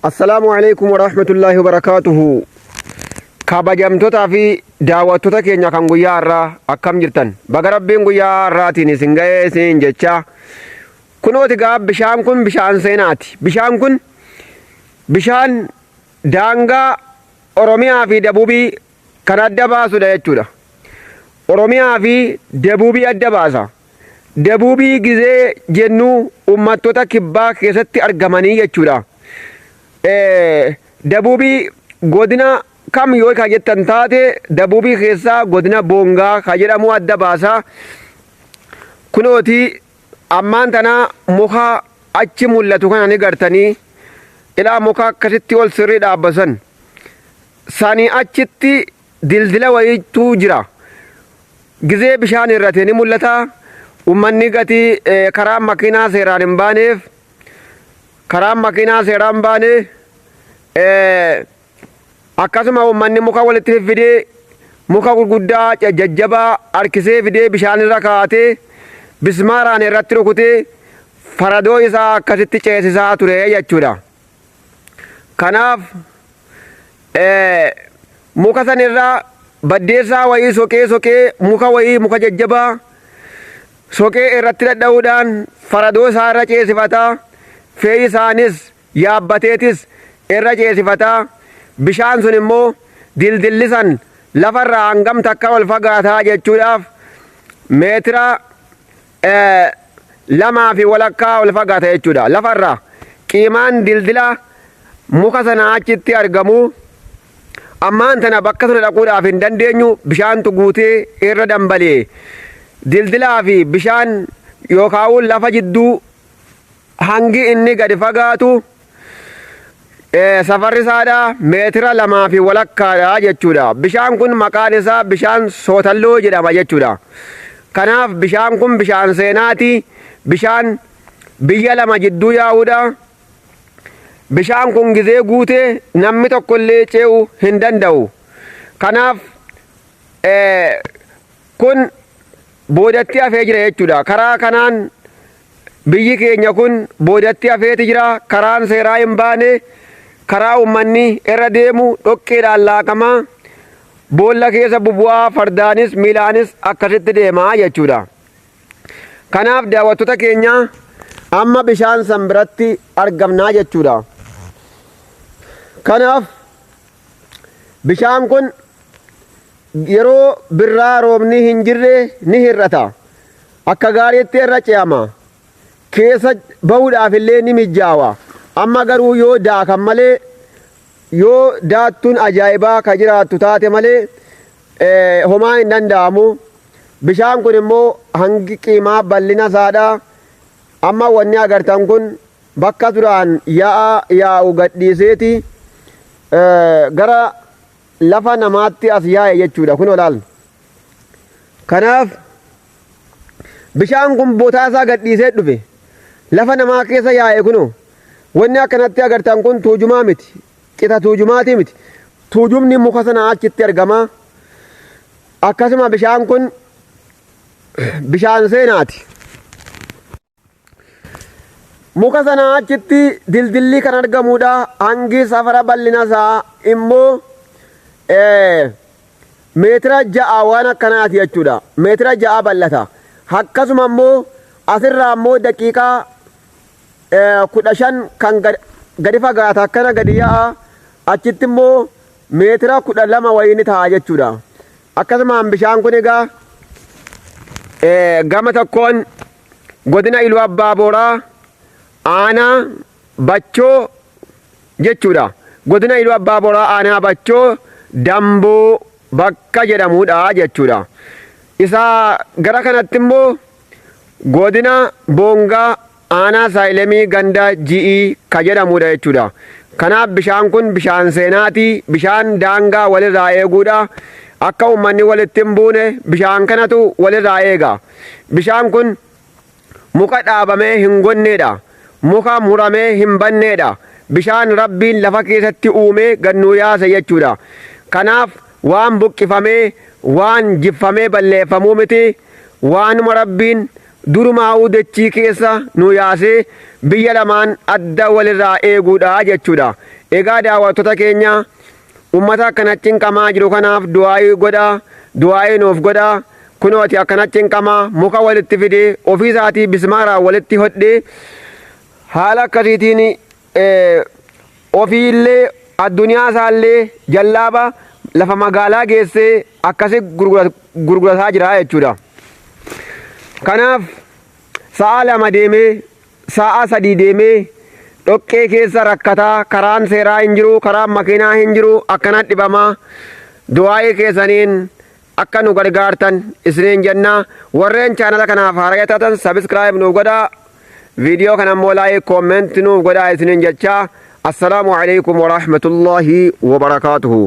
Assalaamu alaikum warahmatullaahi wabarakaatuhu. Kabajamtootaa fi daawwattoota keenya kan guyyaa har'aa akkam jirtan? Baga Rabbiin guyyaa har'aatiin isin ga'ee isiniin jechaa. Kunooti gaa bishaan kun bishaan seenaati. Bishaan kun bishaan daangaa Oromiyaa fi Dabuubii kan adda baasudha jechuudha. Oromiyaa fi Dabuubii adda baasa. Dabuubii gizee jennu uummattoota kibbaa keessatti argamanii jechuudha. Dabuubii godina kam yoo ka jettan taate dabuubii keessaa godina Boongaa ka jedhamu adda baasa. Kunooti ammaan tana muka achi mul'atu kana ni gartanii ilaa muka akkasitti ol sirrii dhaabbasan. Sanii achitti dildila wayiitu jira. Gizee bishaan irrate ni mul'ata. Uummanni gatii karaan makiinaa seeraan hin baaneef karaan makiinaa seeraan hin baane akkasuma uummanni muka walitti fiffidee muka gurguddaa jajjabaa harkisee fidee bishaan irra kaa'atee bismaaraan irratti rukutee faradoo isaa akkasitti ceesisaa ture jechuudha. Kanaaf muka san irraa baddeessaa wayii soqee soqee muka wayii muka jajjabaa soqee irratti dhadha'uudhaan faradoo isaa irra ceesifata. Fe'ii isaanis yaabbateetis irra ceesifata. Bishaan sun immoo dildilli san lafarraa hangam takka ol fagaataa jechuudhaaf meetira 2.5 ol fagaata jechuudha. Lafarraa qiimaan dildila muka sana achitti argamu ammaan tana bakka sana dhaquudhaaf hin dandeenyu bishaantu guutee irra dambali'e. Dildilaa fi bishaan yookaan lafa jidduu hangi inni gadi fagaatu safarri isaadha meetira 2.5dha jechuudha. Bishaan kun maqaan isaa bishaan sootalloo jedhama jechuudha. Kanaaf bishaan kun bishaan seenaati. Bishaan biyya lama jidduu yaa'uudha. Bishaan kun gizee guute namni tokko illee ce'uu hin danda'u. Kanaaf kun boodatti hafee jira jechuudha. Karaa kanaan Biyyi keenya kun boodatti hafeeti jira. Karaan seeraa hin baane, karaa uummanni irra deemu dhoqqeedhaan laaqamaa, boolla keessa bubu'aa fardaanis miilaanis akkasitti deemaa jechuudha. Kanaaf daawwattoota keenya amma bishaan san biratti argamnaa jechuudha. Kanaaf bishaan kun yeroo birraa roobni hin jirre ni hir'ata. Akka gaariitti irra ce'ama. Keessa bahuudhaaf illee ni mijjaawa. Amma garuu yoo daakan malee yoo daattuun ajaa'ibaa ka jiraattu taate malee homaa hin danda'amu. Bishaan kun immoo hangi qiimaa bal'ina isaadha. Amma wanni agartan kun bakka duraan yaa'a yaa'u gadhiiseeti gara lafa namaatti as yaa'e jechuudha. Kunoo laal. Kanaaf bishaan kun bootaa isaa gadhiisee dhufe. Lafa namaa keessa yaa'e kunoo. Wanni akkanatti agartan kun tuujumaa miti. Cita tuujumaatii miti. Tuujumni muka sana achitti argama. Akkasuma bishaan kun bishaan seenaati. Muka sanaa achitti dildilli kan argamudha. Hangi safara bal'ina isaa immoo meetira 6 waan akkanaati jechuudha. Meetira 6 bal'ata. Akkasuma immoo asirraa immoo daqiiqaa 15 kan gadi fagaata akkana gadi yaa'a. Achitti immoo meetira 12 wayii ni ta'a jechuudha. Akkasumaan bishaan kun egaa gama tokkoon godina Iluu Abbaa Booraa aanaa Bachoo jechuudha. Godina Iluu Abbaa Booraa aanaa Bachoo Damboo bakka jedhamudha jechuudha. Isa gara kanatti immoo godina Boongaa aanaa Saayilemii ganda GE ka jedhamudha jechuudha. Kanaaf bishaan kun bishaan seenaati. Bishaan daangaa walirraa eeguudha. Akka uummanni walitti hin buune bishaan kanatu walirraa eega. Bishaan kun muka dhaabamee hin gonneedha. Muka muramee hin banneedha. Bishaan Rabbiin lafa keessatti uumee gad nuu yaase jechuudha. Kanaaf waan buqqifamee, waan jiffamee balleeffamuu miti. Waanuma Rabbiin durumaa'uu dachii keessa nu yaasee biyya lamaan adda walirraa eeguudha jechuudha. Egaa daawwattoota keenya, ummata akkanatti cinqamaa jiru kanaaf du'aa'ii godhaa, du'aa'ii nuuf godhaa. Kunooti akkanatti cinqamaa muka walitti fidee, ofii isaatii bismaaraan walitti hodhee, haala akkasiitiin ofiillee addunyaa isaallee jallaaba lafa magaalaa geessee akkasi gurgurataa jira jechuudha. Kanaaf sa'a 2 deemee, sa'a 3 deemee, dhoqqee keessa rakkataa, karaan seeraa hin jiru, karaan makiinaa hin jiru, akkana dhibamaa. Du'aa'ii keessaniin akka nu gargaartan isiniin jenna. Warreen chaanala kanaaf haaraa taatan subscribe nuuf godhaa, viidiyoo kana immoo like, comment nuuf godhaa isiniin jechaa, assalaamu alaikum warahmatullaahi wabarakaatuhu.